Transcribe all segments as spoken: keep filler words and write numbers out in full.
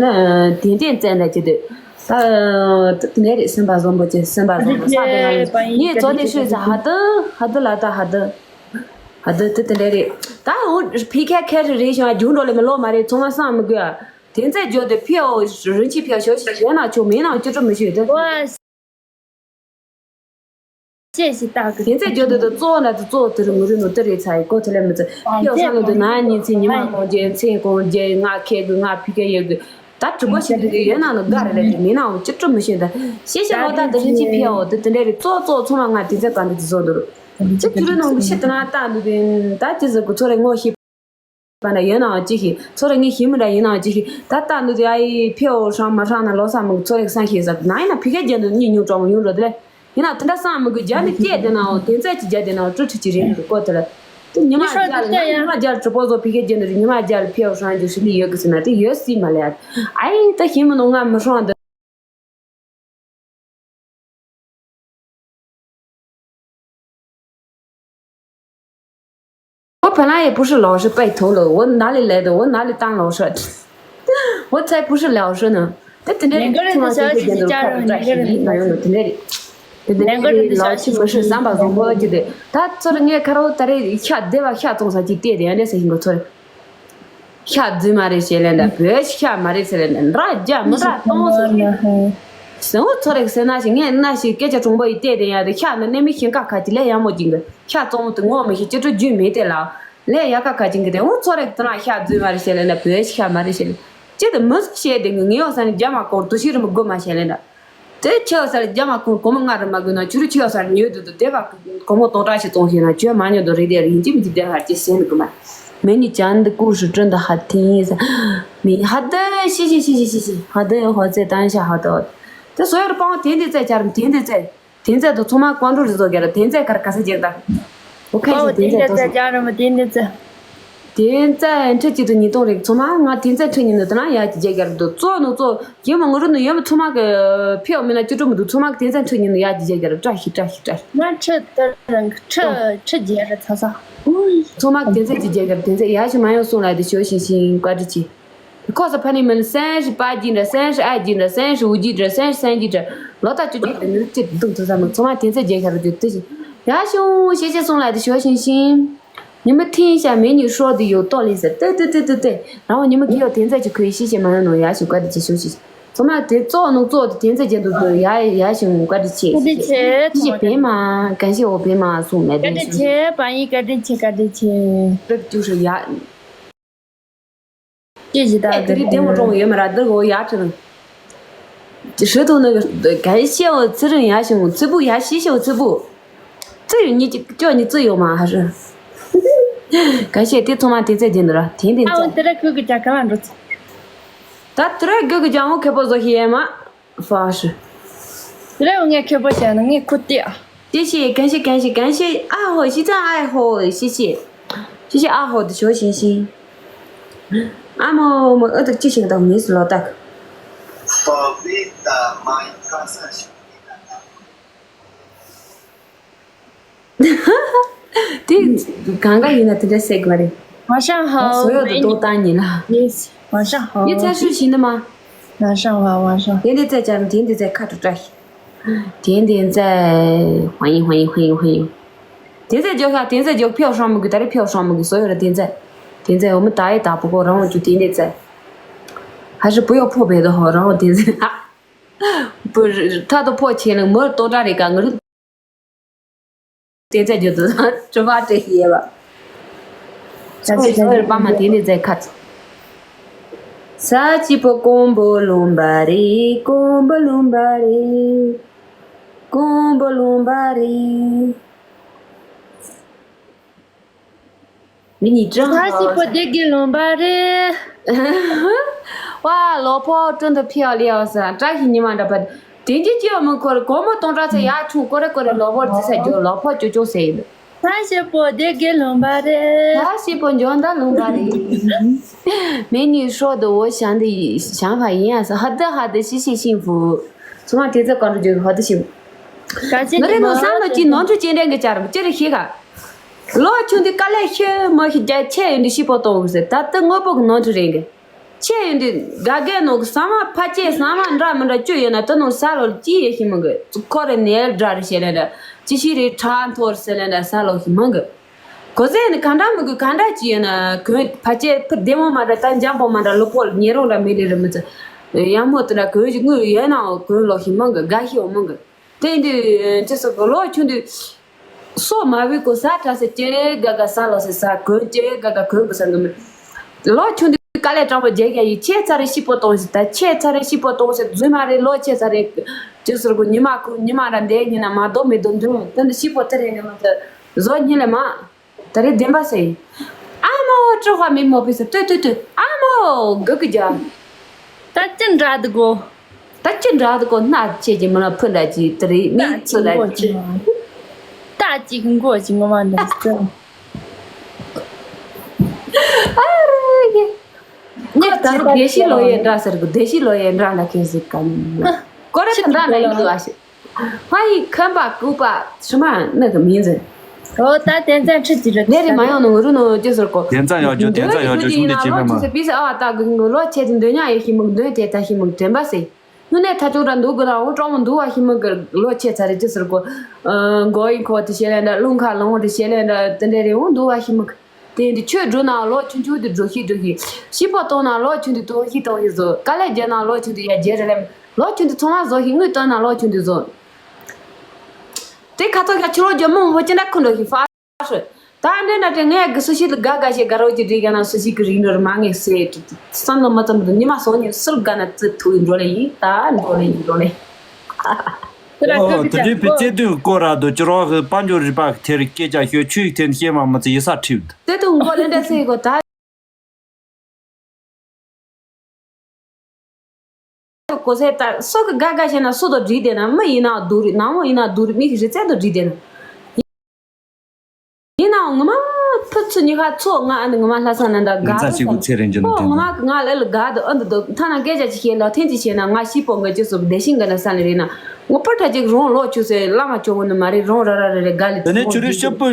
ན་དེ་འདྲས་བཙལ་འདྲ་ཅི་འདུག་ད་དེ་འདྲས་རེད། སེམས་པ་བཟང་པོ་ཅི། སེམས་པ་བཟང་པོ་ས་དེ་ང་ཡོད་ངས་བཙོག་དེ་ཤོད་ས། ཧ་ཏི་ཧ་ཏི་ལ་ད་ཧ་ཏི་ཧ་ཏི་དེ་དེ་འདྲས་རེད། ད་འོ་ཕི་ཁ་ཁ་རེ་རེ་བྱུང་། རྒྱུག་འགྲོ་ལེ་མི་ལོ་མ་རེད། ཚང་མ་བསམ་མི་དགོས་ཨ། དེ་ཚད་འཇོག་དེ་ཕི་ཨོ་རིན་ཆེན་ཕི་ཨོ་ཞོ་ཞིག་ཡོད་ན་ཆོག་མེད་ན་ཅི་སྤྲོ་མི་ཤོད་དེ། ཅེས་ཞིག་བཏགས་ཀྱི། དེ་ཚེ་རྒྱུ་དེ་དང་གཙོ་བོ་ན་དེ་གཙོ་བོ་དེ་རུ་ངུ་རུ་ནོ་དེ་རེད་ཚ་ཡི་གོ་དེ་ལས་མི་ཚེ་ཨ་ཡོ་ས་ལོ་དེ་ན་ཉིན་ཚེ་ཉི་མ་གང་རྒྱལ་མཚན་གང་རྒྱལ་ང་ཁེ་གི་ང་ཕི་ཁེ་ཡོད་གི། ད་གྲི་གོ་ཞིག་དེ་ཡོད་ན་ནི་དགའ་རེ་རེད་དེ་མེད་ནའང་ཅི་སྤྲོ་མི་ཤེས། ད་ཤེས་ཤེས་ལོ་ད་དེ་རིན་ཆེན་ཕི་ཨོ་དེ་དེ་འདྲ་རེད། གཙོ་གཙོ་ཚང་མ་ང་དེ་ཚེ་ག་འདི་དེ་བཟོ་འདུག་ཅི་ཁྱི་རུ་ནང་གི་ཤི་དེ་ན་ལྟ་འདུག་དེ་ད་ཅི་ཟེར་གི་ཚོ་རེ་ངོ་ཤེས། པ་འདྲ་ཡིན་ནའང་ཅི་ཞིག་ཚོ་རེ་ངའི་ཞི་མི་འདྲ་ཡིན་ནའང་ཅི་ཞིག་ད་ལྟ་འདི་དེ་ཨ་ཡི་ཕེའོ་ཧྲང་མ་ཧྲང་ན་ལོ་ས་མི་ཚོ་རེ་སང་ཤེས་ཟབ་ན་ཡིན་ན་ཕི་ཁ་རྒྱན་དུ་གཉིད་ཉུང་གྲོགས་མོ་ཡོང་འགྲོ་དེ་ལས་ཡིན་ན་དེ་འདྲ་སང་མི་དགོས། རྒྱ་ནི་སྐད་དེ་ནའང་དེ་ཚད་ཀྱི་རྒྱ་དེ་ནའང་ཀྲུ་ཁྲི་ཅི་རེད་འདུག་གོ་དེ་ལ་དེ་ཉི་མ་རྒྱ་ལ་ཉི་མ་རྒྱ་ལ་གྲི་པོ་བཟོ་ཕི་ཁ་རྒྱན་དུ་ཉི་མ་རྒྱ་ལ་ཕེའོ་ཧྲང་རྒྱུ་ཧྲི་ལི་ཡོད་གི་ཟེར་ན་དེ་ཡོད་སྲིད་མ་ལས་ཨ་ཡིན་ད་ཞི་མི་ནོ་ང་མི་ཧྲང་འདི། 我本来也不是老是背头了，我哪里来的？我哪里当老师？我才不是老师呢。这真的是从来就不觉得考试在是一样的，真的是。对对对，老师不是三百多个，对对。他做的，你看我在这一下，对吧？下总上去点点的事情，我错了。 ཤ་རྫུན་མ་རེད་ཞེས་ལན་འདྲ། བོད་ཤ་མ་རེད་ཟེར་ལན་འདྲ། འདྲ་རྒྱ་མི་འདྲ་གཏོང་ཟེར། ཟེར་འུ་ཚོ་རེག་ཟེར་ན་ཞིག་ངས་ན་ཞིག་སྐད་ཆ་གྲུང་པོ་ཡིས་བལྟས་དེ་ཡ་དེ་ཤ་ནི་གནས་མི་ཤིང་ཀ་ཁ་ཅིག་ལས་ཡག་མོ་ཅིག་གི་ཤ་གཙང་མོ་དེ་ངོ་མི་ཤེས་ཅི་སྤྲོ་རྒྱུས་མེད་དེ་ལ་ལས་ཡག་ཀ་ཁ་ཅིག་གི་དེ་འུ་ཚོ་རེག་དེ་ན་ཤ་རྫུན་མ་རེད་ཞེས་ལན་འདྲ། བོད་ཤ་མ་རེད་ཞེས་ལན་ཅི་དེ་མི་ཟིག་བཤད་དེ་ངས་ངས་ཡོང་ས་ནས་རྒྱ་མ་གོར་དུ་ཤི་རི་མི་དགོས་མ་ཞེས་ལན་འདྲ། དེ་ཁྱེད་སར་རྒྱ་མ་ཁུང་སྒོར་མོ་ལྔ་རེ་མ་དགོས་ན་ཁྱོད་རུ་ཁྱེད་སར་ཉོས་འདུག་དེ་བ་སྒོར་མོ་སྟོང་ཕྲག་ཞིག་བཙོང་ཤེས་ན་ཁྱོད་མ་ཉོ་དོ་རེད་དེ་རིན་གྱིས་མི་འདི་དེ་ཧར་གྱིས་ཟེར་ནི་གི་མ། མེ་ནི་ཅན་འདི་ཀུ་ཧྲི་ཀྲིན་འདི་ཧ་ཐིང་ཡིན་ས། མི་ཧ་ད་ཤི་ཤི་ཧ་ད་ཧོ་ཙེ་ཏན་ཤ་ཧ་ད། དེ་སོ་ཡར་པང་དེ་འདི་ཙེ་ཆར་དེ་འདི་ཙེ། དེ་ཚད་དུ་ཚང་མ་ཀོང་ཀྲུག་རི་ཚོ་རྒྱ་ར་དེ་ཚད་ཀར་ག་ས་རྒྱག་ད། ཨོ་ཁ་ཤི་དེ་ཚད་དུ་སོང་། རྒྱ་ར་མ་དེ་འདི་ཚད། དེ་ཚད་ཁྲི་གཅིག་ཏུ་ཉིས་སྟོང་རེད། ཚང་མ་ང་དེ་ཚད་ཁྲི་ཉིན་དུ་དེ་ན་ཡག་གི་རྒྱ་རྒྱ་ར་འདུག་གཙོ་ནུ་གཙོ་ཡོད་མ་ངུ་རུ་ནུ་ཡོད་མ་ཚང་མ་གི་ཕེའོ་མི་ན་ཅི་ཀྲུ་མི་འདུག་ཚང་མ་གི་དེ་ཚད་ཁྲི་ཉིན་དུ་ཡག་གི་རྒྱ་རྒྱ་ར་བཀྲ་ཤིས་བཀྲ་ཤིས་བཀྲ་ཤིས། ང་ཁྲི་དེ་རང་གི་ཁྲི་ཁྲི་རྒྱ་ར་ཚ་ཚ། ཚང་མ་གི་དེ་ཚད་ཀྱི་རྒྱ་རྒྱ་ར་དེ་ཚད་ཡག་ཞིག་མ་ཡོང་སོང་ལ་དེ་ཞོ་ཤིང་ཤིང་བཀའ་དྲིན་ཆེ། ཁོ་ས་ཕ་ནི་མིན་སན་ཧྲི་པ་ཇི་འདྲ་སན་ཧྲི་ཨ་ཇི་འདྲ་སན་ཧྲི་འུ་ཇི་འདྲ་སན་ཧྲི་སན་ཇི་འདྲ་ལོ་ཏ་ཅུ་ཅུ་དེ་ནི་ཅི་འདུག་ཐུ་ས་མི་ཚང་མ་དེ་ཚེ་རྒྱལ་ཁ་རུ་རྒྱུ་དེ་བཞིན་ཡ་ཤུང་ཤེས་ཤེས་སོང་ལ་དེ་ཞོ་ཤིང་ཤིང་། ཉི་མ་ཐིང་ཤ་མེ་ཉི་ཧྲོ་དེ་ཡོད་ཏོ་ལེ་ཟེར་ཏེ་ཏེ་ཏེ་ཏེ་ཏེ་རང་བ་ཉི་མ་གི་ཡོད་དེ་ཚེ་ཅི་ཁོས་ཤེས་ཤེས་མ་ཡོང་ནོ་ཡ་ཤུ་ཀ་དེ་ཅི་ཞོ་ཤིང་ཚང་མ་དེ་གཙོ་ནུ་གཙོ་དེ་དེ་ཚེ་རྒྱལ་འདུག་ཏོ་ཡ་ཡ་ཤུང་ཀ་དེ་ཆེ་ཤེས་ཤེས་བེ་མ་གན་ཤེས་འོ་བེ་མ་སོང་མེད་དེ་ཀ་དེ་ཆེ་པ་ཡི་ཀ་དེ་ཆེ་ཀ་དེ་ཆེ་རིག་ཅུ་ཧྲི་ཡ། ཀྱེ་ཇི་ད་ཨེ་དེ་རིང་བདེ་མོ་གྲོང་ཡོད་མ་ར་འདི་གོ་ཡ་ཁྲི་རང་། ཧྲི་ཐུང་ནི་ག་ཤེའོ་ཚི་རིང་ཡ་ཞིང་ཚི་བུ་ཡ་ཤི་ཤེའོ་ཚི་བུ། ཚི་ཡོད་ཉི་ཅི་ཅོ་ཉི་ཚི་ཡོད་མ་ཧ་རི། ག་ཤེ་དེ་ཚང་མ་དེ་ཚེ་རྒྱན་དུ་ར་དེན་དེན་ཨ་འོ་ཚེ། དེ་ར་ཁུ་གི་ཅག་ག་ལ་འགྲོ་ཚེ། ད་དེ་ར་གུ་གི་ཅག་འོ་ཁེ་པོ་བཟོ་ཤེས་ཡ་མ། ཧྥ་ཧྲི། དེ་ར་ངས་ཁེ་པོ་བྱས་ན་ངས་ཁུ་ཏི་ཨ། ཏི་ཤི་གན་ཤི་གན་ཤི་གན་ཤི་ཨ་ཧོ་ཤི་ཚང་ཨ་ཧོ་ཤི་ཤི། ཤི་ཤི་ཨ་ཧོ་དི་ཞོ་ཤིང་ཤིང་། ཨ་མོ་མོ་ཨ་ཏི་ཅི་ཤིང་དང་མིས་ལོ་ཏག་དེ་གང་ག་ཡིན་ན་དེ་འདྲ་སེག་མ་རེད། 晚上好， བཟོ་ཡོད་དུ་ཏོ་ཏང་ཉིན་ལ། 晚上好。 ཡི་ཚ་ཤུ་ཤིན་ནི་མ། 晚上好， 晚上。 དེ་འདི་ཚེ་ཅམ་དེ་འདི་ཚེ་ཁ་དྲུག་བཀྲ་ཤིས། དེ་འདི་ཚེ་ཧོ་ཡིན་ཧོ་ཡིན་ཧོ་ཡིན་ཧོ་ཡིན། དེ་ཚེ་འཇོག་ཤ་དེ་ཚེ་འཇོག་ཕེའོ་ཧྲང་མི་གི་ད་རེ་ཕེའོ་ཧྲང་མི་གི་བཟོ་ཡོད་ར་དེ་ཚེ། དེ་ཚེ་འོ་མི་ད་ཡི་ད་པོ་གོ་རང་འོ་ཅུ་དེ་འདི་ཚེ། ཧ་ཤི་པོ་ཡོ་ཕོ་བེ་དོ་ཧོ་རང་འོ་དེ་ཚེ། པོ་ཐ་དོ་ཕོ་ཆེ་ནི་མོ་ཏོ་ཏྲ་རེ་ཀ་ངུ་རུ། དེ་ཚེ་རྒྱུ་དུ་དྲི་བ་དྲི་ཤེས་པ། ཚོ་ཡི་ཚོ་ཡི་པ་མ་དེ་ནི་ཚེ་ཁ་ཚ། ས་སྐྱིད་པོ་ཀོང་པོ་ལུང་པ་རེད། ཀོང་པོ་ལུང་པ་རེད། ཀོང་པོ་ལུང་པ་རེད། མི་ཉིད་ཀྲང་ཧ་སི་པོ་སྡེ་དགེ་ལུང་པ་རེད། ཝ་ལོ་ཕོ་ཀྲུང་དུ་ཕི་ཨ་ལི་ཨོ་ས་བཀྲ་ཤིས་ཉི་མ་འདྲ་པ། དེ་འདྲའི་སྐྱེ་བ་མི་འཁོར་སྒོར་མོ་སྟོང་ཕྲག་ཚེ་ཡག་ཆུང་ཀོ་རེ་ཀོ་རེ་ལོ་ཕོ་རྩི་ས་རྒྱུ་ལོ་ཕོ་ཅོ་ཅོ་ཟེར་ཡིན། ཧ་སི་པོ་སྡེ་དགེ་ལུང་པ་རེད། ཧ་སི་པོ་འཇོན་ད་ལུང་པ་རེད། མེ་ཉིད་ཧྲོ་དུ་འོ་ཞང་དུ་ཞང་ཕ་ཡིན་ཡ་ས་ཧ་དུ་ཧ་དུ་ཤི་ཤི་ཤིང་ཕུ། ཚང་མ་དེ་ཚོ་གང་རུ་རྒྱུ་ཧ་དུ་ཤི། ང་རེ་ནོ་སང་ལོ་ཅི་ནོར་འཁྲུལ་ཅན་འདྲེན་གི་ཅར་ཅི་རེ་ཤི་ག་ལོ་ཆུང་དུས་དཀའ་ལས་ཤི་མ་ཤི་རྒྱ་ཆེ་ཡོད་འདི་ཤི་པོ་གཏོང་གི་ཟེར་ད་ལྟ་དངོས་པོ་གི་ནོར་འཁྲུལ་རེད་གི། ཆེ་ཡོད་འདི་དགའ་དགའ་ནོ་གི་ཟ་མ་ཕ་ཆེ་ཟ་མ་འདྲ་མི་འདྲ་བཅུ་ཡོད་ན་དེ་ནོ་ས་ལོ་ཅི་ཡེ་ཤི་མི་གི། ཁོ་རེ་ནེལ་འདྲ་རེ་བྱེད་ལེ་འདྲ་ཅི་ཤི་རེ་ཁྲག་འཐོར་ཟེར་ལེ་འདྲ་ས་ལོ་ཤི་མི་གི། གོ་ཟེ་ནི་ག་འདྲ་མི་གི་ག་འདྲ་ཅི་ཡོད་ན་གོན་ཕ་ཆེ་ཕི་བདེ་མོ་མ་འདྲ་ད་འཇམ་པོ་མ་འདྲ་ལོ་པོ་ཉེ་རོང་འདྲ་མི་ལེ་རེ་མི་ཚེ་ཡང་མོ་དེ་འདྲ་གོན་ཞིག་དངུལ་ཡོད་ན་གོན་ལོ་ཤི་མི་གི་དགའ་ཤི་འོ་མི་གི། དེ་འདི་ཅི་སོ་གི་ལོ་ཆུང་དུས། སོ་མ་བུ་གོ་ས་ཁྲ་སེ་ཅེ་ག་ག་ས་ལོ་སེ་ས་གོན་ཅེ་ག་ག་གོན་གོ་ས་གི་མི། ལོ་ཆུང་དུས་དཀའ་ལས་དྲག་པོ་རྒྱལ་རྒྱ་ཡི་ཆེ་ཚ་རེ་ཤི་པོ་གཏོང་སེ་ད་ཆེ་ཚ་རེ་ཤི་པོ་གཏོང་སེ་རྫུན་མ་རེ་ལོ་ཆེ་ཚ་རེ། ཅི་ཟེར་གོ་ཉི་མ་ཁུ་ཉི་མ་ར་འདས་ཉི་ན་མ་རྡོ་མི་རྡོ་འདུན་དེ་འདི་ཤི་པོ་དེ་རེ་ཉི་མ་ཚ་བཟོ་ཉི་ལེ་མ། ད་རེ་བདེན་པ་སེ། ཨ་མོ་ཀྲོ་ཧ་མི་མོ་པི་སེ་ཏུ་ཏུ་ཏུ་ཨ་མོ་གུ་གུ་ཇ། ད་ཅི་འདྲ་འདུག་གོ། ད་ཅི་འདྲ་འདུག་གོ་སྣ་ཆེ་གི་མི་ལ་ཕུ་འདྲ་ཅི་ད་རེ་མི་ཚུ་ལ་ཅི། ད་ཅི་གི་མགོ་ཅི་ངོ་མ་འདྲ་སེ། ཨ་རེ་གི། ངས་ད་རུ་བདེ་ཤི་ལོ་ཡེ་འདྲ་ཟེར་གི་བདེ་ཤི་ལོ་ཡེ་འདྲ་འདྲ་ཁེ་ཟིག་ག་ནི། ཀོ་རེ་ད་འདྲ་ན་ཡིན་འདུག་ཨ་ཤི། ཕ་ཡི་ཁམས་པ་ལྐུགས་པ་ཕྱི་མ་ནི་གི་མིང་ཟེར། ཨོ་ད་དན་ཚན་ཁྲི་གཅིག་རེད། ལས་རེ་མ་ཡོང་ནོ་ངུ་རུ་ནོ་ཅི་ཟེར་གོ། དན་ཚན་ཡག་རྒྱུ་དན་ཚན་ཡག་རྒྱུ་ཆུང་དེ་བྱེད་མེད་མ། སི་པི་སི་ཨ་ད་གི་ངུ་ལོ་ཆེ་དེ་འདོད་ཉག་ཡེ་ཤི་མུག་འདོད་དེ་ད་ཤི་མུག་དྲན་པ་སེ། ངུ་ནས་ཐ་ཆུག་ར་འདུག་གི་ལ་འོ་གྲོགས་མོ་འདུག་བ་ཤི་མུག་གི་ལོ་ཆེ་ཚ་རེ་ཅི་ཟེར་གོ། མགོ་ཡི་ཁོ་དེ་བྱེད་ལེ་འདྲ་རླུང་ཁ་ལོང་དེ་བྱེད་ལེ་འདྲ་དེ་འདྲ་རེ་འོ་འདུག་བ་ཤི་མུག་དེ་འདི་ཆོས་སྒྲུབ་ན་ལོ་ཆུང་ཆུང་དེ་འགྲོ་ཤི་འགྲོ་ཤི། ཤི་པོ་གཏོང་ན་ལོ་ཆུང་དེ་གཏོང་ཤི་གཏོང་ཤི་བཟོ། དཀའ་ལས་རྒྱག་ན་ལོ་ཆུང་དེ་ཡ་རྒྱལ་རེ་ལེམ། ལོ་ཆུང་དེ་ཚང་མ་བཟོ་ཤི་དངུལ་བཏོན་ན་ལོ་ཆུང་དེ་བཟོ། དེ་ཁ་ཐོག་ཁ་ཕྱི་ལོ་རྒྱུ་མོ་མོ་ཅི་འདྲ་ཁུ་འགྲོ་ཤི་ཧྥ་ཧྲི། ད་འདྲེ་ན་དེ་ངས་གི་སུ་ཤི་ལ་དགའ་དགའ་ཤེ་དགའ་རོ་ཅི་འདྲི་ག་ན་སུ་ཤི་གི་རིགས་འགྲོ་ར་མ་ངེས་སེ། བསམ་ལ་མ་ཙམ་དུ་ཉི་མ་སོང་ཉིན་སུལ་དགའ་ན་ཙི་ཐུག་འགྲོ་ལེ་ཡིན་ད་འགྲོ་ལེ་ཡིན་འགྲོ་ལེ། ཨོ་དེ་འདྲའི་བི་བརྩེ་དུང་སྐོར་ར་དུ་ཅི་རོགས་ཧི་དཔལ་འབྱོར་རིག་པ་ཐེར་སྐད་ཆ་ཤོད་ཆུ་ཡིག་ཐེན་ཤེས་མ་མི་ཚེ་ཡི་ས་ཁྲིབ། བརྩེ་དུང་སྐོར་ལེན་འདྲ་སེ་གོ་ད། གོ་སེ་ད་སོ་གི་དགའ་དགའ་བྱས་ན་སུ་དོ་བྲིས་དེ་ན་མི་ཡིན་ན་སྡུག་རེད་ནང་མོ་ཡིན་ན་སྡུག་རེད་མི་ཞིག་རེ་བཙན་དུ་བྲིས་དེ་ན། ཡིན་ནའང་ངོ་མ་ཕུ་ཚུ་ཉི་ཤ་ཚོ་ང་ཨ་ནི་ངོ་མ་ལྷ་ས་ན་འདྲ་དགའ་ལྷ་ས་ཞིག་གུ་ཚེ་རིང་ཅན་དུ་ཨོ་ངོ་མ་ང་ལ་ལ་དགའ་དུ་ཨ་འདི་དུ་ཐ་ན་སྐད་ཆ་ཅིག་བཤད་ལ་ཐེན་ཅིག་བཤད་ན་ང་ཤི་པོ་ང་ཅི་སོ་བདེ་ཤིང་ག་ན་ས་ལ་རེད་ན་ངོ་ཕུ་ཁྲ་ཅིག་རོང་ལོག་ཆུ་སེ་བླ་མ་ཆོ་བོ་ནི་མ་རེད་རོང་ར་ར་ར་རེད་དགའ་ལི་དེ་ནས་ཆུ་རུ་ཤོག་པོ།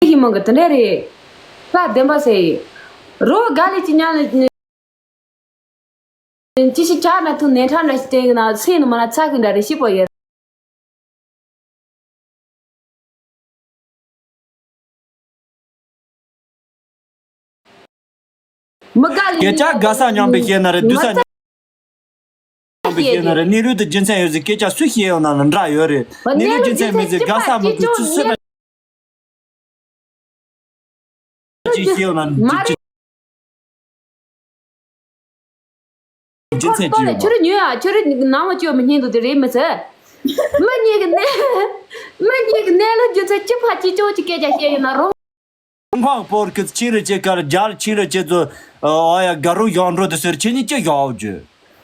ཧི་མང་གི་དེ་འདྲ་རེད། ལྷ་བདེན་པ་ཟེར་ཡི། རོ་དགའ་ལི་ཅི་ཉག་ལི། ཅི་ཞིག་ཆགས་ན་ཐུག་ནན་ཁྲ་འདྲ་ཞིག་སྟེང་གི་ན་སེམས་ནི་མ་ན་ཚ་གི་འདྲ་རེ་ཤི་པོ་ཡོད། མི་དགའ་ལི་སྐད་ཆ་དགའ་ས་མཉམ་པའི་བཤད་ན་རེད་སྡུག་ས་མཉམ་པའི་བཤད་ན་རེད་གནས་ལུགས་དེ་རྒྱུ་མཚན་ཡོད་ཟིག་སྐད་ཆ་སུས་བཤད་ཡོང་ན་ལ་འདྲ་ཡོད་རེད་གནས་ལུགས་རྒྱུ་མཚན་མེད་ཟིག་དགའ་ས་མི་དགོས་ཚུལ་སུས་ཅིག་ཤེས་ཡོང་ན་མ་ཅིག་རེད། རྒྱུ་མཚན་ཅི་ཡོད་མ། ཁྱོད་རང་ཉོས་ཨ་ཁྱོད་རང་ནང་མ་བཅོས་མི་སྙིང་འདུག་དེ་རེད་མི་ཚེ། མི་གཉིས་ཀྱི་གནས། མི་གཉིས་ཀྱི་གནས་ལ་རྒྱུ་མཚན་ཅི་ཕ་ཅི་ཅོ་ཅི་སྐད་ཆ་བཤད་ཡོད་ན་རུང་། ཁོང་པོར་གི་ཆི་རེ་ཅེ་གར་རྒྱལ་ཆི་རེ་ཅེ་ཚོ་ཨ་ཡ་དགའ་རུ་ཡོང་འགྲོ་དུ་ཟེར་ཁྱེད་གཉིས་ཅི་ཡོང་རྒྱུ།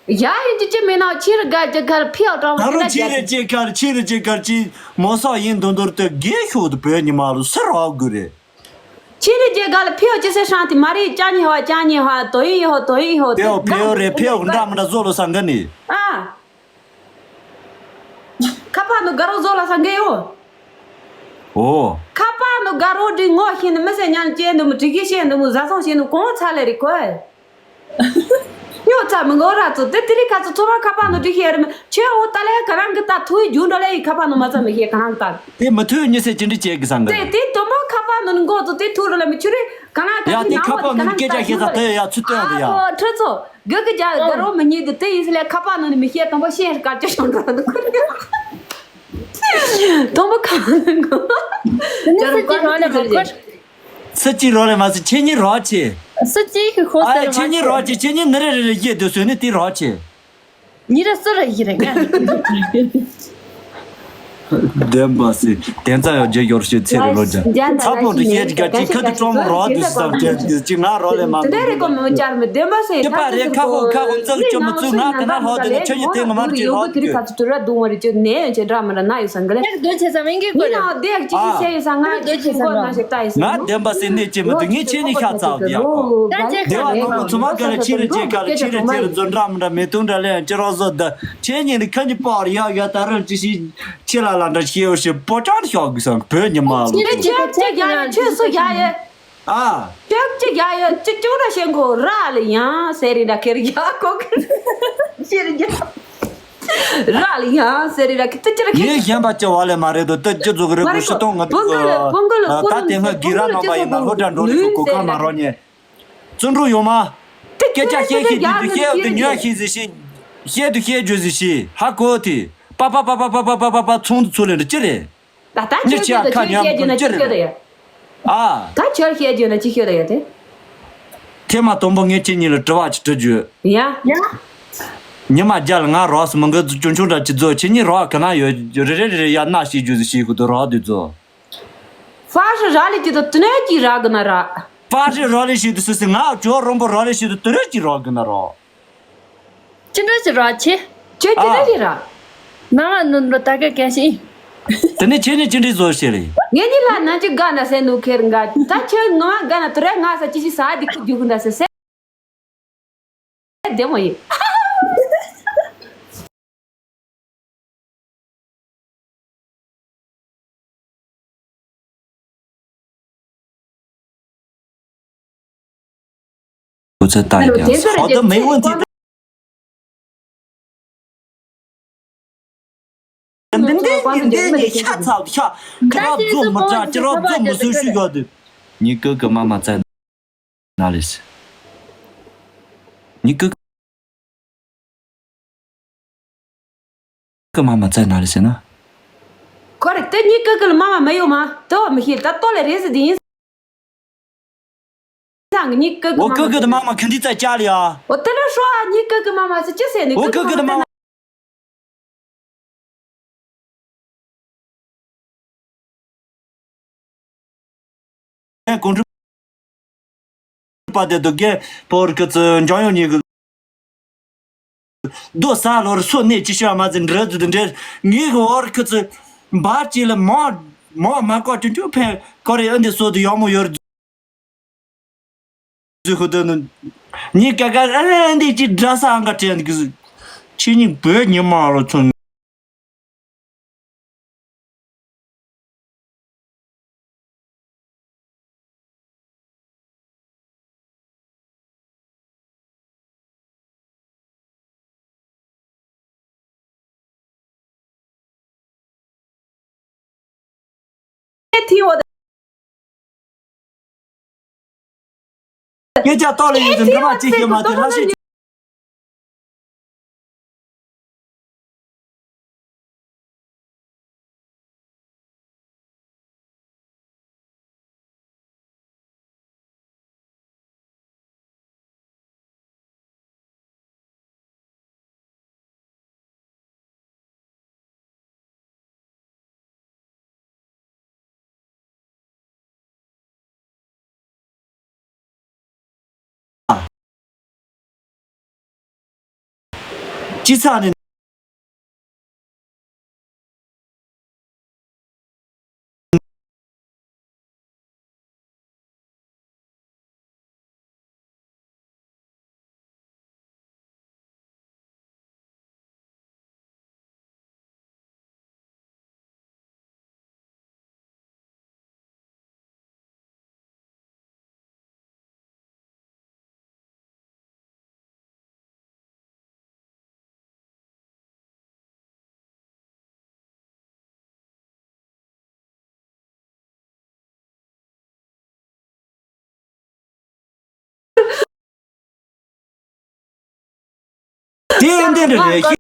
ཡ་ཡིན་གྱི་ཅི་མིན་ན་ཆི་རེ་དགའ་ཅི་གར་ཕི་ཨོ་ཀྲང་དགའ་རུ་ཆི་རེ་ཅེ་གར་ཆི་རེ་ཅེ་གར་ཅི་མོ་སོག་ཡིན་དུ་འདུར་དུ་དགེ་ཤོག་ཏུ་བོད་ཉི་མ་རུ་སེ་རོག་དགོས་རེད། ཆི་རེ་ཅེ་གར་ཕི་ཨོ་ཅི་སེ་ཧྲང་ཏི་མ་རེ་ཅ་ཉི་ཧ་ཅ་ཉི་ཧ་དོ་ཡི་ཧོ་དོ་ཡི་ཧོ་ཕི་ཨོ་ཕི་ཨོ་རེ་ཕི་ཨོ་འདྲ་མི་འདྲ་བཟོ་ལོ་ས་འགའ་ནི། ཨ། ཁ་པར་ནང་དགའ་རོགས་བཟོ་ལ་ས་འགའ་ཡོད། ཨོ། ཁ་པར་ནང་དགའ་རོགས་འདི་ངོ་ཤེས་ནི་མི་སེ་ཉན་ཅེ་འདི་མོ་དྲི་གི་ཤེས་འདི་མོ་བཟའ་ཚང་ཤེས་ནི་གོང་ཚ་ལེ་རི་ཁོས། ཡོད་ཚ་མི་ངོ་ར་ཚོ་དེ་དེ་རི་ཁ་ཚོ་ཚོ་བ་ཁ་པར་ནང་དྲི་ཤེས་རི་མི་ཆོས་འོ་ད་ལེ་ག་རང་གི་ད་ཐུའི་རྒྱུ་འདྲ་ལེ་ཡི་ཁ་པར་ནང་མ་ཚ་མི་ཤེས་ག་རང་ད། དེ་མི་ཐུའི་ཉི་སེ་ཅི་འདྲི་ཅེ་གི་ས་འགའ། དེ་དེ་དོན་པོ་ཁ་པར་ནང་ནི་མགོ་ཚོ་དེ་ཐུ་རུ་ལ་མི་ཆུ་རི་ག་རང་ད་ཡ་དེ་ཁ་པར་ནང་སྐད་ཆ་ཤེས་ས་དེ་ཡ་ཚུ་སྟོན་རི་ཡ། ཨ་ཁོ་ཁྲི་ཚོ། གི་གི་རྒྱ་དགའ་རོགས་མི་གཉིས་དུ་དེ་ཡིན་ཟེར་ལས་ཁ་པར་ནང་ནས་མི་ཤེས་དང་པོ་ཤེས་དཀར་ཅོ་ཤོང་འགྲོ་འདུག་དང་པོ་ཁ་པར་ནང་གོ་དེ་ནི་སུ་གཅིག་རོགས་ལས་མ་ཁོ། སུ་གཅིག་རོགས་ལས་མ་ཟེར་ཁྱེད་གཉིས་རོགས་ཆེ། སུ་གཅིག་གི་ཁོ་ཨ་ཟེར་ཁྱེད་གཉིས་རོགས་ཆེ་ཁྱེད་གཉིས་ནི་རེ་རེ་རེ་ཡེ་དུ་སོན་ནི་དེ་རོགས་ཆེ། ཉི་ར་སུ་ར་ཡི་རེ་ང་། བདེན་པ་སེ། དེ་ཙམ་ཡང་རྒྱུ་ཡོར་ཤེས་ཚེ་རེ་ལོ་རྒྱ། ཚ་པོ་འདི་ཤེས་ཀྱི་ཀྱི་ཁ་དུ་ཀྲོང་མོ་རོ་དུ་སམ་ཅན་གྱི་ཅི་ང་རོ་ལེ་མ་དེ་འདྲ་རེ་གོ་མི་བཅར་མི་བདེན་པ་སེ། ཀྱི་པ་རེ་ཁ་ཁོ་ཁ་ཁོ་ཚག་ཅི་མི་ཚུ་ང་ཀི་ན་ལྷོ་དེ་ནི་ཁྱོད་ཀྱི་དེ་ང་མ་ཅི་ལྷོ་དུ་ཁ་དུ་ཏུ་ར་དུ་མ་རེ་ཅི་ནེ་ཡོན་ཅི་འདྲ་མི་འདྲ་ན་ཡོད་སང་གི་ལེ། ཡག་སྡོད་བྱེད་ས་མིན་གི་གོ་རེ། ང་བདེ་ཅི་ཅི་ཤེས་ཡོད་སང་ང་ཅི་ཅི་གོ་ན་ཞིག་ལྟ་ཡོད་སང་། ང་བདེན་པ་སེ་ནི་ཅི་མི་འདུག་ངས་ཁྱེད་ནི་ཤ་ཚ་བ་དེ་ཡག་གོ། བདེ་བ་ནོར་བུ་ཚུ་མ་ག་ལེ་ཕྱི་རེ་ཅི་ག་ལེ་ཕྱི་རེ་ཅི་རེ་ཛོ་འདྲ་མི་འདྲ་མེ་ཏུང་འདྲ་ལེ་ཅི་རོ་ཟོ་ད་ཁྱེད་ཉིད་ནི་ཁྱོད་ཀྱི་པོ་ར་ཡག་ཡག་ད་རུང་ཅི་ཤི། ཁྱེད་ལ་ལ་འདྲ་ཤེས་ཡོད་ཤེས་པོ་ཅང་ཤོག་གི་སང་བོད་ཉི་མ་ལོ། ཁྱེད་ཁྱེད་ཁྱེད་ཡ་ཡ་ཁྱོད་སུ་ཡ་ཡ། ཨ། ཁྱོད་ཁྱེད་ཡ་ཡ་ཁྱོད་ཁྱོད་ར་ཤེས་གོ་ར་ལ་ཡང་ཟེར་རི་འདྲ་ཁེར་ཡ་གོ་གི་ཤེར་ཡ། ར་ལ་ཡང་ཟེར་རི་འདྲ་ཁེ་ཏི་ཅི་ར་ཁེ། ངས་གཞན་པ་ཅི་བ་ལས་མ་རེད་དོ་ཏི་ཅི་ཚོ་གི་རེད་གོ་ཤི་ཏོང་ང་ཏི་ཚོ། ད་དེ་སྔ་གི་ར་ནང་པ་ཡིན་ན་ལྷོ་བྲག་འགྲོ་ལས་ཤོག་གོ་ཁ་མ་རོ་ཉེ། བརྩོན་འགྲུས་ཡོང་མ། སྐད་ཆ་བཤད་ཤེས་དུས་དུ་བཤད་དུ་ཉོ་ཤེས་ཟིག་ཤེས། བཤད་དུ་བཤད་རྒྱུ་ཟིག་ཤེས་ཧ་གོ་དེ། པ་པ་པ་པ་ཚོང་དུ་ཚུར་ལེན་འདྲི་ཅི་རེད། ད་ད་ཉི་ཁྱོད་ཆ་ཁ་ཁྱོད་ཉམས་ཁྱོད་ཀྱི་ཅི་རེད། ཨ། ད་ཁྱོད་བཤད་རྒྱུ་ན་ཅི་ཤོད་ཡོད་དེ། ཐེངས་མ་དང་པོ་ངས་ཁྱེད་གཉིས་ལ་དྲི་བ་ཅིག་དྲི་རྒྱུ། ཡ། ཡ། ཉི་མ་རྒྱལ་ང་རོགས་སུ་མི་འགི་ཅུང་ཆུང་འདྲ་ཅི་ཛོ་ཁྱེད་གཉིས་རོགས་ག་ན་ཡོད་རེ་རེ་རེ་རེ་ཡ་ན་ཤེས་རྒྱུ་ཟིག་ཤེས་ཁུ་དུ་རོགས་དུ་ཛོ། ཧྥ་ཧྲི་ར་ལི་ཅི་དང་དུ་ནས་ཀྱི་ར་གི་ན་ར། ཧྥ་ཧྲི་ར་ལི་ཞིག་ཏུ་སུ་སི་ང་ཇོ་རོན་པོ་ར་ལི་ཞིག་ཏུ་དུ་ར་ཅི་ར་གི་ན་ར། ཅི་འདྲ་ཅི་ར་ཆེ། ཅི་ཅི་འདྲ་ཅི་ར། ནང་ང་ནུ་འགྲོ་ད་ག་ག་ཤི། དེ་ནས་ཁྱེད་ནས་ཅི་འདྲའི་བཟོ་ཤེས་རེད། ངེད་གཉིས་ལ་ན་ཅི་དགའ་ན་སེ་ནུ་ཁེར་འགའ་ད་ཁྱོད་ངོ་མ་དགའ་ན་དུ་ར་ང་ས་ཅི་ཞིག་ས་དི་ཁུ་རྒྱུག་འདྲ་སེ་སེ། བདེ་མོ་ཡིན། ཁོ་ཚོ་ལྟ་ཡི་ཀྱང་ཧོ་ད་མེ་འོན་ཏི། འདི་འདི་འདི་འདི་ཤ་ཚ་ཤ་ཁ་ར་བཟོ་མི་དྲ་ཅི་ར་བཟོ་མི་བཟོ་ཤུ་ཡོད་དུ། ཉི་ཀུ་གི་མ་མ་ཚ་ན་ལེ་སི། ཉི་ཀུ་གི་མ་མ་ཚ་ན་ལེ་སི་ན། ཁོ་རེ་དེ་ཉི་ཀུ་གི་མ་མ་མ་ཡོ་མ་དོ་མི་ཤེས་ད་ཏོ་ལེ་རེ་སི་དི་ཡིན། སང་ཉི་ཀུ་གི་འོ་མ་ཀུ་གི་དི་མ་མ་ཁི་འདི་ཙ་ཅ་ལི་ཡ། འོ་དེ་ལ་ཧྲོ་ཨ་ཉི་ཀུ་གི་མ་མ་སི་ཅི་སེ་ནི་འོ་ཀུ་གི་དི་མ་མ། གོང་ཁྲི་པ་དེ་དུ་གེ་པོར་ཁི་ཚི་འཇང་ཡོང་ཉི་གི། རྡོ་ས་ལོར་སོ་གནས་ཅི་ཤ་མ་ཟིན་འདྲ་དུ་འདྲེ་ངེས་ཀྱི་བར་ཁི་ཚི་འབར་ཅི་ལ་མ་མ་མ་ཀོ་ཅུ་ཅུ་ཕན་ཀོ་རེ་ཨ་འདི་སོ་དུ་ཡོང་མོ་ཡོར། ཟི་ཁུ་དོན་ནི་ཀ་ཀ་ཨ་འདི་ཅི་འདྲ་ས་ཨང་ཀ་དྲན་གི་ཟི་ཁྱི་གཉིས་བོད་ཉི་མ་རོ་ཚོན། ཐི་འོ། སྐད་ཆ་ཏོག་ལ་ཡོད་དུ་འདྲ་མ་གཅིག་ཤེས་མ་དེ་ལྷ་ཤེས། ཅི་ཚ་ནི། དེ་འདི་འདྲ་རེད་ཤི།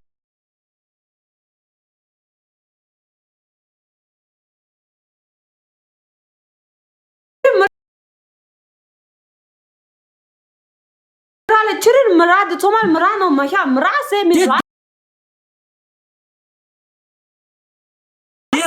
ར་ལ་ཕྱི་རིར་མི་ར་འདི་ཚོ་མར་མི་ར་ནང་མ་ཤ་མི་ར་སེ་མི་ར། དེ་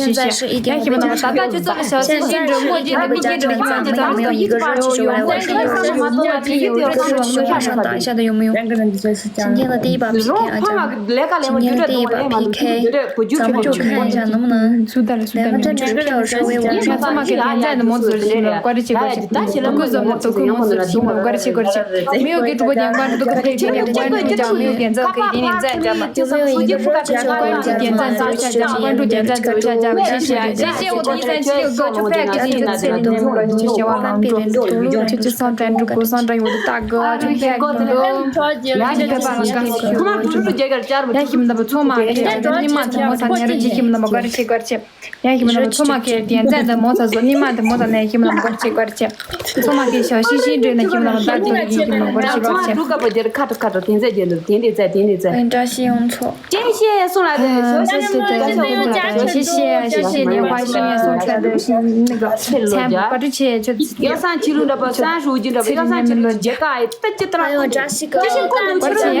现在是一点五倍价格。现在是一点五倍价格，咱们没有一个热气球来回收，我们也没有一个热气球来回收，我们也没有热气球去上上打一下都用没有。今天的第一把 P K 啊，咱们今天的第一把 P K，咱们就看一下能不能两个人的票稍微往上。 ཡང་ཞིག་མི་འདུག་པ། ཚོགས་མ་གིས་ཉི་མ་དེ་མོ་ཚ་ཉེ་རུ་ཅི་ཞིག་མི་འདུག་པ། གར་ཆེ་གར་ཆེ། ཡང་ཞིག་མི་འདུག་པ། ཚོགས་མ་གིས་དེ་ཚན་དེ་མོ་ཚ་བཟོ་ཉི་མ་དེ་མོ་ཚ་ནས་ཞིག་མི་འདུག་པ། གར་ཆེ་གར་ཆེ། ཚོགས་མ་གིས་ཞག་ཤིང་ཤིང་འདྲེན་ནས་ཞིག་མི་འདུག་པ། བདག་ཏུ་ཡིན་ཞིག་མི་འདུག་པ། གར་ཆེ་གར་ཆེ། ཁ་ཁ་ཁ་ཁ་དེ་ཚན་དེ་འདུག་དེ་འདི་ཚན་དེ་འདི་ཚན། བཀྲ་ཤིས་ཡོང་ཆོག་ཅེས་ཤེས་སོང་ལ་དེ་ཞོ་ཤ་ཅེས་ཤེས་ཡ་ཤེས་ཤེས་ནས་ཧ་ཤེས་ཡ་སོང་ཆོག་ལ་དེ་ཤེས་ནི་ག་ཚེ་ལོ་ཚན་རྒྱ་བཀའ་དྲིན་ཆེ་ཆོ་ཚེ་ཡ་སང་ཕྱི་ལུགས་འདྲ་པ་སང་ཧྲུའུ་ཅི་འདྲ་པ་ཡ་སང་ཕྱི་ལུགས་རྒྱ་ག་ཨེ་ཏི་ཅི་ཏི་ར་ཨ་ཡོ་བཀྲ་ཤིས་ཀ་ཅི་ཤིན་ཀོ་ནུ་ཆུ་རུ་ཡ་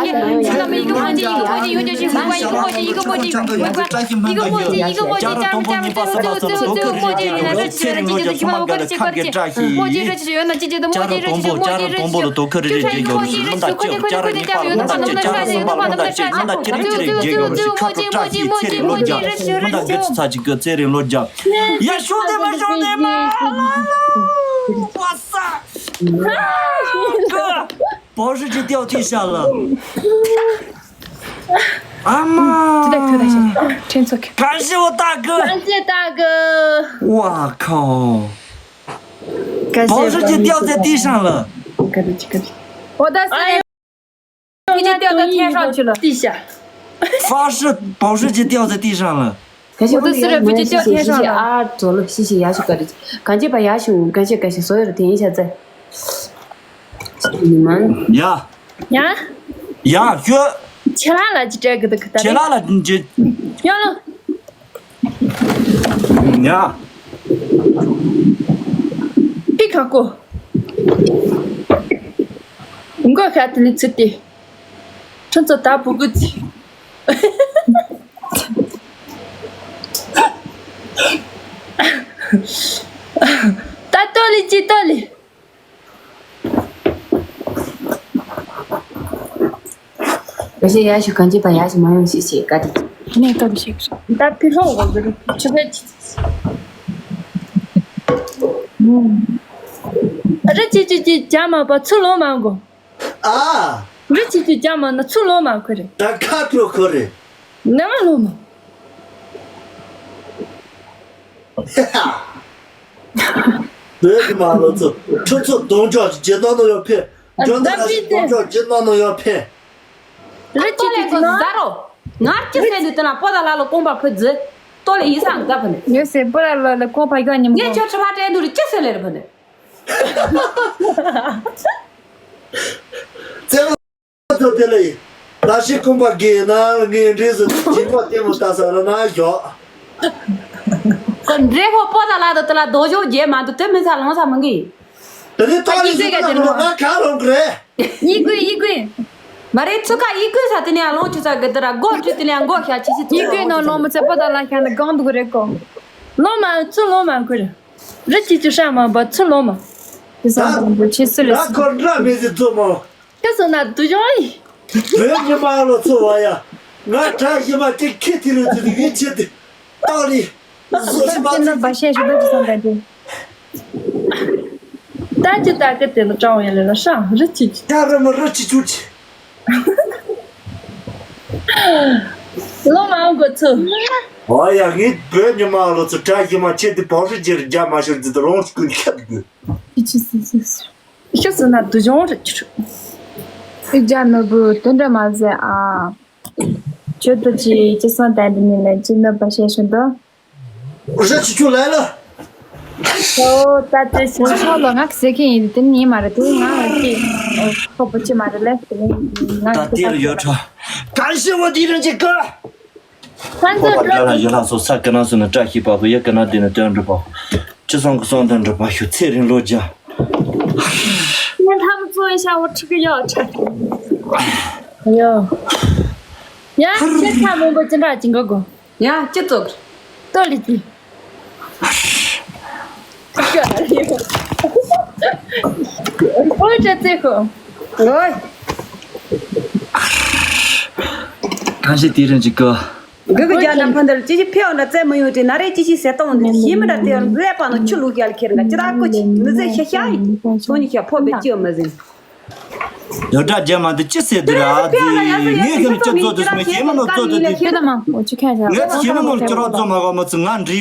ཡ་ཡ་ཡ། ཚེ་རིང་ལོ་རྒྱབ། བཀྲ་ཤིས་སྨན་པ་ཡོད་ལ་ཁམས་ཀྱི་བཀྲ་ཤིས། བརྒྱ་དང་དང་པོ་ཉི་མ་གསུམ་པ་རྒྱ་ལ་ཁམས་ཀྱི་བཀྲ་ཤིས། བརྒྱ་དང་དང་པོ་བརྒྱ་དང་དང་པོ་ལ་དོ་ཁུར་རེ་རེ་རྒྱལ་ཡོད་རེ་ཞིག་སྨན་པ་རྒྱ་ལ་ཁམས་ཀྱི་བཀྲ་ཤིས། ཚེ་རིང་ལོ་རྒྱབ། སྨན་པ་བཀྲ་ཤིས་ཚེ་རིང་ལོ་རྒྱབ། སྨན་པ་བཀྲ་ཤིས་ཚེ་རིང་རྒྱལ་ཡོད་རེ་ཞིག་ཁམས་ཀྱི་བཀྲ་ཤིས་ཚེ་རིང་ལོ་རྒྱབ། སྨན་པ་བཀྲ་ཤིས་ཚ་གཅིག་གི་ཚེ་རིང་ལོ་རྒྱབ། ཡ་ཤོག་དེ་མ་ཤོག་དེ་མ། 宝石就掉地上了。啊妈！这个可以，这个可以。感谢我大哥。感谢大哥。我靠！感谢。宝石就掉在地上了。我的天，哎呦，已经掉到天上去了。地下。发誓，宝石就掉在地上了。 感谢我的私人飞机掉天上了。啊，走了，谢谢雅许哥的，感谢吧雅许，感谢感谢所有的点一下赞。你们 ཡ། ཡ། ཡ་ཤོད། ཁྱེད་རང་ལ་ཅི་སྤྲད་གི་འདུག་ད་ཁྱེད་རང་ལ་ཅི། ཡང་ལ། ཡ། པི་ཁ་ཀོ། མགོ་ཤ་དེ་ལི་ཚུ་ཏི། ཁྱོད་ཚོ་ད་བུ་གུ་ཚི། ད་ལྟོ་ལི་ཅི་ལྟོ་ལི། བཀྲ་ཤིས་ཡ་ཞུ་གང་བྱེད་པ་ཡ་ཞུ་མ་ཡོང་ཞེས་ཞེས་བཀའ་དྲིན། ནས་སྟོབས་ཤིག་ད་ཕི་ལྷོ་འོག་གི་ཆུ་ཚོད་ཅི། རི་ཅི་ཅི་ཅི་ཇ་མ་པ་ཚུར་ལོང་མ་གོ། ཨ། རི་ཅི་ཅི་ཇ་མ་ན་ཚུར་ལོང་མ་ཁོ་རེ། ད་ཁ་དྲོ་ཁོ་རེ། ནང་ལོང་མ། བོད་ཀྱི་མ་ལོ་ཚོ་ཁྲི་ཚོ་གདོང་ཅོག་ཇེ་ནོ་ནོ་ཡོད་ཕེ། ཇོ་ནྡ་ར་ཤི་གདོང་ཅོག་ཇེ་ནོ་ནོ་ཡོད་ཕེ། རི་ཅི་ཅི་ཅི་ན། ཟ་རོ། ངར་ཅི་ཟེར་འདུག་དེ་ན་པོ་ད་ལ་ལ་ཀོང་པ་ཕུ་ཛི། ཏོ་ལེ་ཡི་སང་ད་ཕུ་ནི། ཡོད་སེ་པོ་ད་ལ་ལ་ཀོང་པ་ཡོད་ཉིམ་ངས་ཁྱོད་ཁྲི་ཕ་སྤྲད་འདུག་རི་ཅི་ཟེར་ལེ་རི་ཕུ་ནི། ཚེ་རིང་ཚོ་དེ་ལ་ཡིན། ད་ཤི་ཀུན་པ་དགེ་ན་ངའི་འདྲེས་སུ་སྦྱིན་པ་ལྟད་མོ་ལྟ་ས་ར་ན་ཞོག་ཁོ་འདྲེ་ཁོ་པོ་ད་ལ་དུ་དུ་ལ་རྡོ་ཞོ་རྒྱས་མ་འདུག་དེ་མི་ཚ་ལོང་ཚ་མི་འགི། དེ་ནས་ཏོག་ལི་ཡིག་ག་ཡིག་ག་ཡིག་ག་ང་ག་ལོང་གི་རེད། ཡིག་གུ་ཡིག་གུ། མ་རེད་ཚུ་ཁ་ཡིག་གུ་ས་དེ་ནས་ལོང་ཆུ་ཚ་གི་དུ་ར་སྒོ་བྲི་དེ་ནས་སྒོ་ཤ་ཆི་སི་ཚུ་ཡིག་གུ་ནང་ལོང་མི་ཚེ་པོ་ད་ལ་ཤ་ན་གང་འདུག་རེད་གོ། ལོང་མ་ཚུ་ལོང་མ་གུ་རེད། རི་ཆི་ཆུ་ཧྲ་མ་བ་ཚུ་ལོང་མ། དེ་སང་དང་པོ་ཆི་སི་རེད། ད་ཁོ་འདྲ་མི་ཟི་ཚུ་མོ། ཁྱེད་སོང་ན་དུ་ཅོང་ཡི། བོད་ཉི་མ་ལོ་ཚོ་བ་ཡ། ང་གྲྭ་ཞི་མ་དེ་ཁྱེད་དེ་རུ་དུ་དུ་ངའི་ཆེད་དུ་ཏོག་ལི་བཟོ་ཞི་མ་དེ་ནོ་བ་ཤེས་ཞུ་ད་ཅི་སང་ད་དེ། ད་ཅི་ད་གི་དེ་ལ་ཀྲང་ཡ་ལེ་ལ་ཧྲང་རི་ཆི་ཆི། ཡ་རི་མ་རི་ཆི་ཆུ་ཆི། ལོ་མང་གོ་ཚུ། བ་ཡ་ངའི་བོད་ཉི་མ་ལོ་ཚོ་གྲྭ་ཞི་མ་ཆེད་དུ་བོ་ཧྲི་ཇེར་རྒྱ་མ་ཤོར་དུ་དུ་ལོང་ཀུན་ཁྱབ་དགོས། ཆི་ཆི་སི་སི་སི། ཤུགས་སུ་ན་དུ་ཅོང་རེད་ཅུ། ཨི་ཇ་ནོར་བུ་དོན་འདྲ་མ་ཟེར་ཨ། ཁྱོད་དུ་ཅི་ཅི་སོང་ད་འདི་ནི་ལ་ཅི་ནོར་བ་ཤེས་ཤོད་དོ། རེ་ཆུ་ཆུ་ལ་ལ། ཨོ་ད་དེ་ཤི། ཨོ་ཤོ་ལོ་ང་ཟེར་གི་ཡིན་དེ་ནི་མ་རེད་དེ་ང་ཅི་ཁོ་པོ་ཅི་མ་རེད་ལེ་དེ་ནི་ང་ད་དེ་ལ་ཡོད་ཁྲ། གང་ཤེས་བ་དེ་རང་ཅི་ག་ཁོ་པ་ཏྲ་ལ་ཡོད་ལ་སོ་ས་ཀ་ན་སུ་ན་བཀྲ་ཤིས་པ་ཧུ་ཡ་ཀ་ན་དེ་ནི་དོན་འགྲུབ་པ། ཅི་སོང་གི་སོང་དོན་འགྲུབ་པ་ཞུ་ཚེ་རིང་ལོ་རྒྱ། ངས་ལྷ་མོ་བཙོ་ཡི་ཤ་བོ་ཁྲི་གི་ཡོ་ཆ། ཡོ། ཡ་ཁྱེད་ཁ་མང་པོ་ཅི་འདྲ་ཅི་འགོ་གོ། ཡ་ཅི་བཙོག་ཏོ་ལི་ཅི། ཨོ་ཅི་ཙེ་ཁོ། ཨོ། གང་ཞིག་དེ་རིང་ཅི་གོ། གི་གི་རྒྱ་ནག་ཕན་དར་ཅི་ཅི་ཕེའོ་ན་ཙེ་མི་ཡོད་དེ་ན་རེ་ཅི་ཅི་ཟེར་ཏོང་དེ་ཞི་མི་འདྲ་དེ་ཡང་ལེ་པ་ནོ་ཆུ་ལུག་ཡལ་ཁེར་འགའ་ཅི་ར་ཀོ་ཅི་མི་ཟེར་ཤ་ཤ་ཡི་ཚོ་ཉི་ཤ་ཕོ་བེ་ཅི་མ་ཟིན། ཡོ་ད་རྒྱ་མ་དེ་ཅི་ཟེར་དེ་ར་ཨ་ཙི་ངས་ཁྱོད་ཅི་བཟོ་དུ་སོང་ཞི་མི་ནོ་བཙོ་དུ་དེ་ཁྱོད་ད་མ་འོ་ཅི་ཁ་ཤ་ངས་ཞི་མི་ནོ་ཅི་ར་བཙོ་མ་གོ་མ་ཚུ་ང་འདྲི།